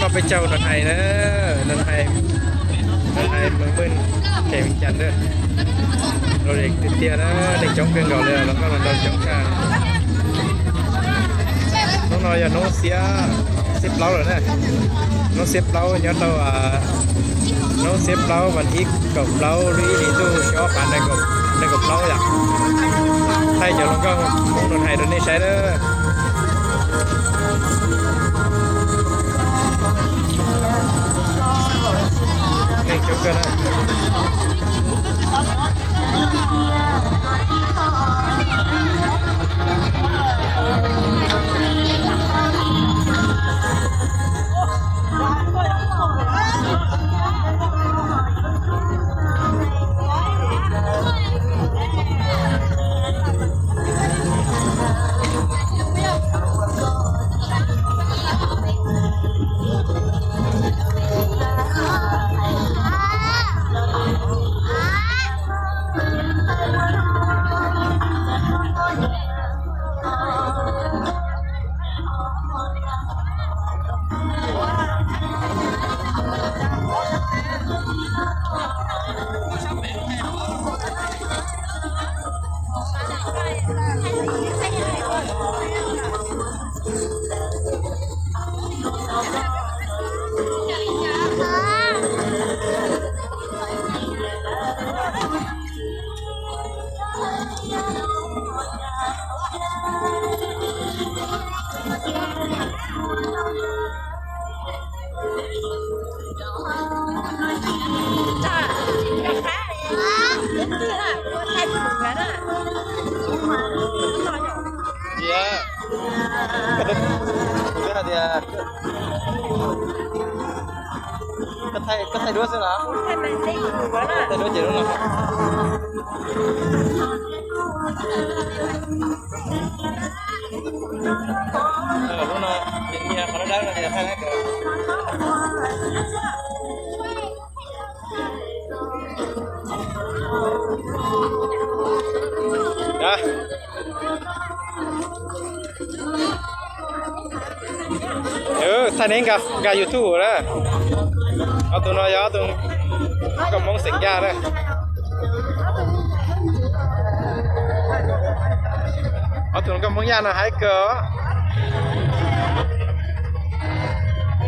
Noj peb caug Noo Hais na, Noo Hais, Noo Hais Mws Mws, khes Vias Cas na. Los tiag tiag na, neeg coob kawg nkaus li, los koj los ntau coob tshaj. Hnub no yog hnub xiab, xiab plaub lawm na. Hnub xiab plaub nyob rau, hnub xiab plaub vas thib kaum plaub lub ib hlis ntuj xyoo ob phav nees nkaum plaub yom. Thaij cov hluas nkauj Hmoob Noo Hais rau nej saib na. Neeg coob kawg na. Koj thaij duab xwb los? Thaij duab ces lub no. Lub no, qhov dawb dawb no ces thaij na. Thaij neb nkag YouTube na. Ob tug no yog ob tug nkauj Hmoob xeem Yaj na. Ob tug nkauj Hmoob Yaj no haib kawg.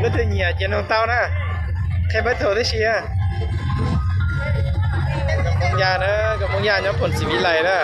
Leej twg nyiam ces nug tau na. Qhia npawb thaum tib si. Nkauj Hmoob Yaj na, nkauj Hmoob Yaj nyob Phoo Xim Vis Lais na.